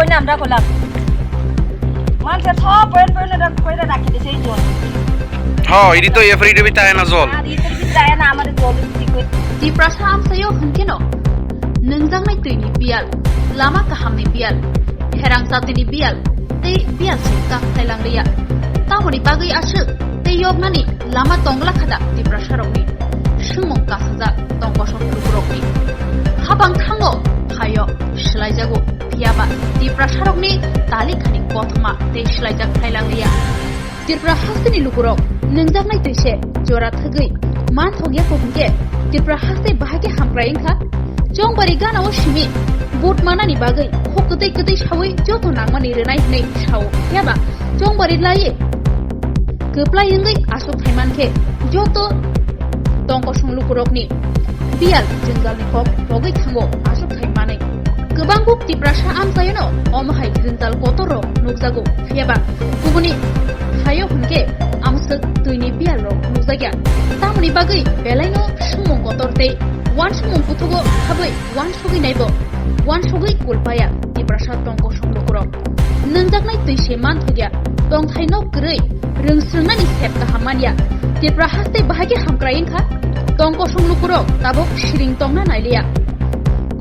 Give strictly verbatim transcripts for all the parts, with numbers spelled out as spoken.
Koina amra kolam. Manse tho point point na koina rakhi de sei jol. Ho, idi to affordable ta na jol. Ar itor bhi jaya na amare jol bhi koi. Tiprasa amsayo hwnkhe no, nwngjaknai twini biyal, lama kahamni biyal, pherang chatini biyal, tei biyal se kak thailang liya. Tamoni bagwi aswk tei yoknani lama tongla khada Tiprasarokni. Swngmung kasajak tongkosong lukurokni. Habang thango phaio swlaijago, phiyaba Tiprasarokni talikhani kothoma tei swlaijak thailang liya. Tripura hasteni lukurok nwngjaknai twise jora thwgwi manthokya kok hwnkhe Tripura haste bahai khe hamkrai wngkha. Chongbari ganao simi vote manani bagwi khok kwtwi kwtwi sawi joto nangmani rwnai hwnwi sao, phiyaba chongbari laiwi kwplai wngwi aswk thaimankhe joto tongkosong lukurokni biyal jwngjalni kok pogwi thango aswk thaimanwi. Kwbang kuk Tiprasa amchaiono omo hai jwngjal kotorrok nukjago, phiyaba kubuni haio hwnkhe amswk twini biyalrok nukjakya. Tamoni bagwi belaino swngmung kotor tei uansukmung kuthugo habwi uansugwi naibo uansugwi kulpaya Tiprasa tongkosong lukurok. Nwngjaknai twi se manthokya, tongthai nok kwrwi rwngsrwngnani sep kaham manya. Tripura haste bahai khe hamkrai wngkha, tongkosong lukurok tabuk siring tongna nailiya.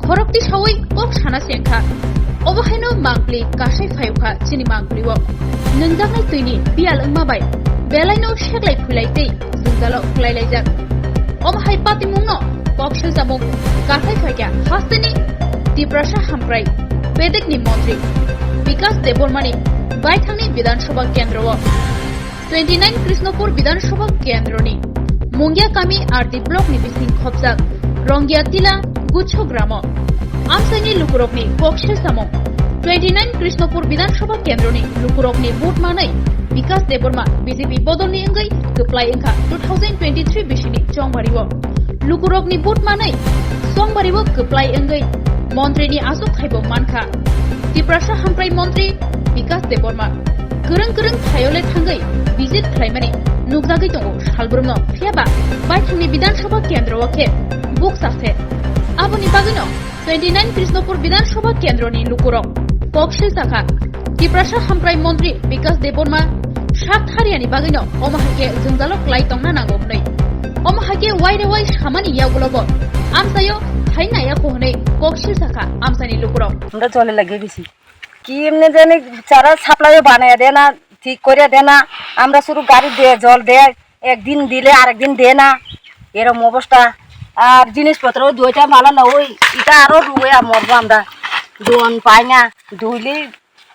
Khorokti sawi kok sana se wngkha, obo haino mangpli kasai phai wngkha chini mangpli o. Nwngjaknai twini biyal wngma bai belaino seklai phuilai tei jwngjalo kwlailaijak. Omo hai patimungno kok siljamung kathai phaikha hasteni Tiprasa hamkrai bedekni montri Bikas Debbarmani baithangni Bidhan Sabha kendro o. Twenty nine Krishnapur Bidhan Sabha kendroni Mungia kami R D block ni bising khopjak Rongya Tila Guchho gramo amchaini lukurokni kok siljamung. Twenty nine Krishnapur Bidhan Sabha kendroni lukurokni vote manwi Bikas Debbarma B J P bodolni wngwi kwplai wngkha two thousand twenty three bisini chongbario. Lukurokni vote manwi chongbario kwplai wngwi montrini aswk thaibo mankha. Tiprasa hamkrai montri Bikas Debbarma kwrwng kwrwng thayole thangwi visit khlaimani nukjagwi tongo salbrumno, phiyaba baithangni Bidhan Sabha kendro o khe bukcha se. Aboni bagwino twenty nine Krishnapur Bidhan Sabha kendroni lukurok kok siljakha, Tiprasa hamkrai montri Bikas Debbarma sak thariyani bagwino omo hai khe jwngjalo kwlai tongna nango hwnwi. Omo hai khe wairewai samani yagulobo amchaio hai naiya kho hwnwi kok siljakha amchaini lukurok. আমরা জলে লাগিয়ে দিছি। কি এমনি জানি চারা সাপ্লাইও বানাইয়া দেয় না, ঠিক করিয়া দেয় না। আমরা শুধু গাড়ি দিয়ে জল দেয়, একদিন দিলে আরেকদিন দেয় না, এরকম অবস্থা। আর জিনিসপত্র দুইটা ভালো না, ওই এটা আরো রুয়ে মরবো আমরা। জল পাই না, ধুইলে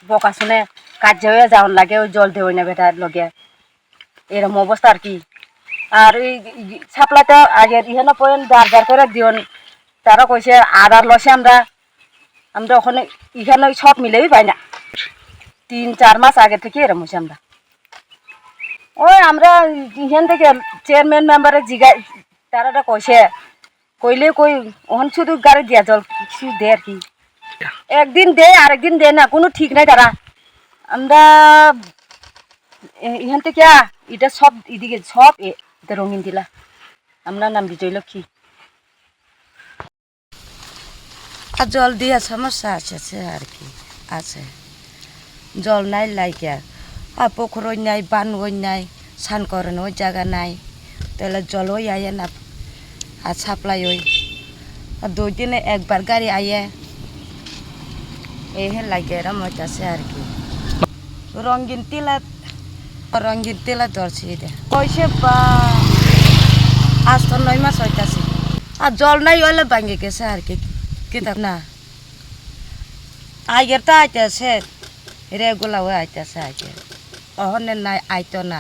বকা শুনে কাজ হয়ে যাওয়ার লাগে, ওই জল দেওয়াই না বেটার লগে, এরকম অবস্থা আর কি। আর এই সাপ্লাই তো আগে ইহানো পয়েন্ট ধার ধার করে দিওন, তারা কইছে আধার লসে আমরা, আমরা ওখানে এখানে ওই সব মিলেই পাই না। তিন চার মাস আগে থেকে এরম হয়েছে আমরা। ওই আমরা এখান থেকে চেয়ারম্যান মেম্বারে জিগাই, তারা ওটা কইছে, কইলে কই ওখানে শুধু গাড়ি দিয়া জল কিছু দেয় আর কি। একদিন দেয়, আরেকদিন দেয় না, কোনো ঠিক নাই তারা। আমরা এ-, এখান থেকে আ, এটা সব এদিকে সব এ-, এটা রঙিন দিলা। আমরা নাম বিজয় লক্ষ্মী। আর জল দিয়া সমস্যা আছে, আছে আর কি, আছে। জল নাই লাইকা। আর পুকুর ওই নাই, বান ওই নাই, সান করেন ওই জায়গা নাই। তাহলে জল ওই আয় না, আর সাপ্লাই ওই। আর দুই দিনে একবার গাড়ি আয়। এই হে লাগে এরম হইতাছে আর কি। রঙিন তিলা, রঙিন তিলা ধরছি এটা। কইছে বা আজ তো নয় মাস হইতাছে। আর জল নাই হইলে ভাঙে গেছে আর কি। কিতা না। আগের তো আইতাছে, রেগুলার হয়ে আইতাছে আগে। অহনে নাই, আইতো না।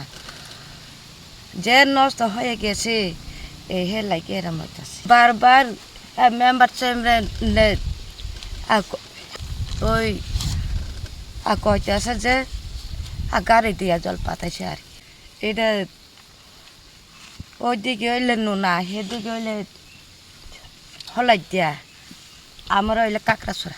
যে নষ্ট হয়ে গেছে, এই হে লাগে এরম হইতাছে। বারবার, আহ, মেম্বার চেয়ারম্যান নে, আহ, ক-, ওই, আহ, কইতাছে যে, আহ, গাড়ি দিয়া জল পাঠাইছে আর কি। এটা ওইদিকে হইলে নুনা, সেদিকে হইলে হলাই দিয়া, আমরা হইলে কাকড়াছড়া।